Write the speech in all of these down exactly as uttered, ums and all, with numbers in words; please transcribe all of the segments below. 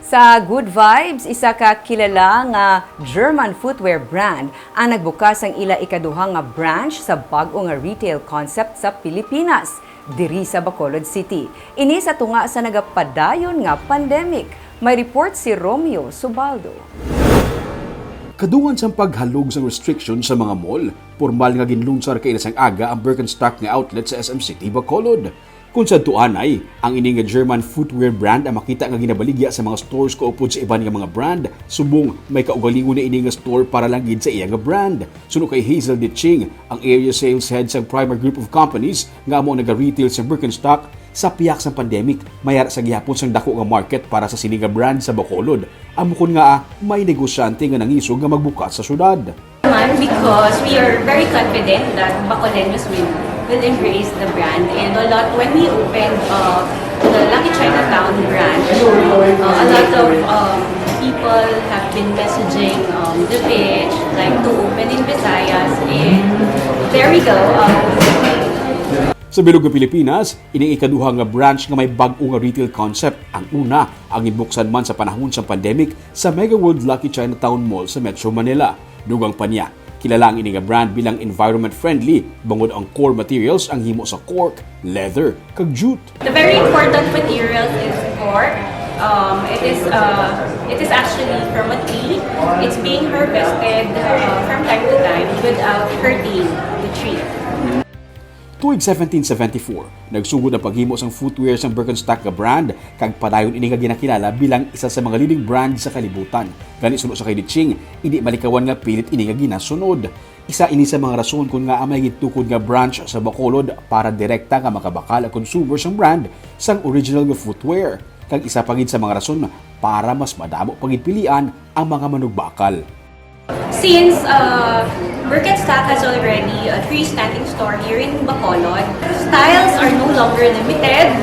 Sa Good Vibes, isa ka kilala nga German footwear brand ang nagbukas ang ila ikaduha nga branch sa bag-o nga retail concept sa Pilipinas, diri sa Bacolod City. Ini sa tunga sa nagapadayon nga pandemic. May report si Romeo Subaldo. Kadungan sang paghalog sang restriction sa mga mall, pormal nga ginlunsar kaina sang aga ang Birkenstock nga outlet sa S M City, Bacolod. Kung sadto anay, ang ini nga German footwear brand ang makita nga ginabaligya sa mga stores kaupod sa iban nga mga brand, subong may kaugalingon na ini nga store para lang gid sa iya nga brand. Suno kay Hazel Diching, ang area sales head sang Primark Group of Companies nga amo ang naga-retail sa Birkenstock, sa pihak sang pandemic, may ara sa gihapon sang dako nga market para sa sini nga brand sa Bacolod. Amo kon ngaa may negosyante nga nangisog nga magbukas sa syudad. Naman because we are very confident that Bacoleños will, will embrace the brand. And a lot, when we opened uh, the Lucky Chinatown branch, uh, a lot of um, people have been messaging um, the page, like to open in Visayas. And there we go. Um, Sa bilog nga Pilipinas, ining ikaduha nga branch nga may bag-o nga retail concept. Ang una, ang ginbuksan man sa panahon sang pandemic sa Mega World Lucky Chinatown Mall sa Metro Manila. Dugang pa niya, kilala ang ini nga brand bilang environment-friendly, bangod ang core materials ang himo sa cork, leather, kag jute. The very important materials is cork. Um, it is uh, it is actually from a tree. It's being harvested uh, from time to time without hurting the tree. Tuig seventeen seventy-four, nagsugod ang paghimo sang footwear sang Birkenstock nga brand, kag padayon ini nga ginakilala bilang isa sa mga leading brand sa kalibutan. Gani, suno sa kay Diching, indi malikawan nga pilit ini nga ginasunod. Isa ini sa mga rason kon ngaa may gintukod nga branch sa Bacolod para direkta nga makabakal ang consumer sang brand sang original nga footwear, kag isa pa gid sa mga rason para mas madamo pa gid pilian ang mga manugbakal. Since uh, Birkenstock has already a freestanding store here in Bacolod, styles are no longer limited.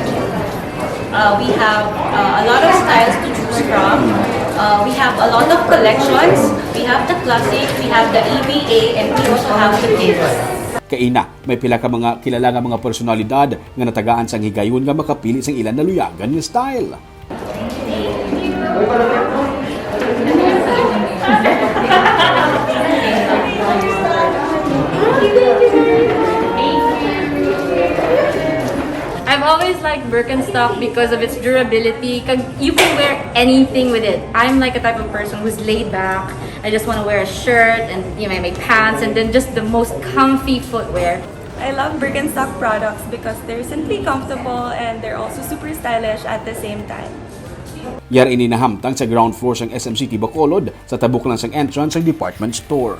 Uh, we have uh, a lot of styles to choose from. Uh, we have a lot of collections. We have the classic, we have the E V A, and we also have the kids. Kaina, may pila ka mga kilala nga mga personalidad nga natagaan sang higayon nga makapili sang ila naluyagan nga style. I've always liked Birkenstock because of its durability. Kag you can wear anything with it. I'm like a type of person who's laid back. I just want to wear a shirt and you know my pants and then just the most comfy footwear. I love Birkenstock products because they're simply comfortable and they're also super stylish at the same time. Yara ini nahamtang sa ground floor sang S M City Bacolod, sa tabok lang sang entrance sang department store.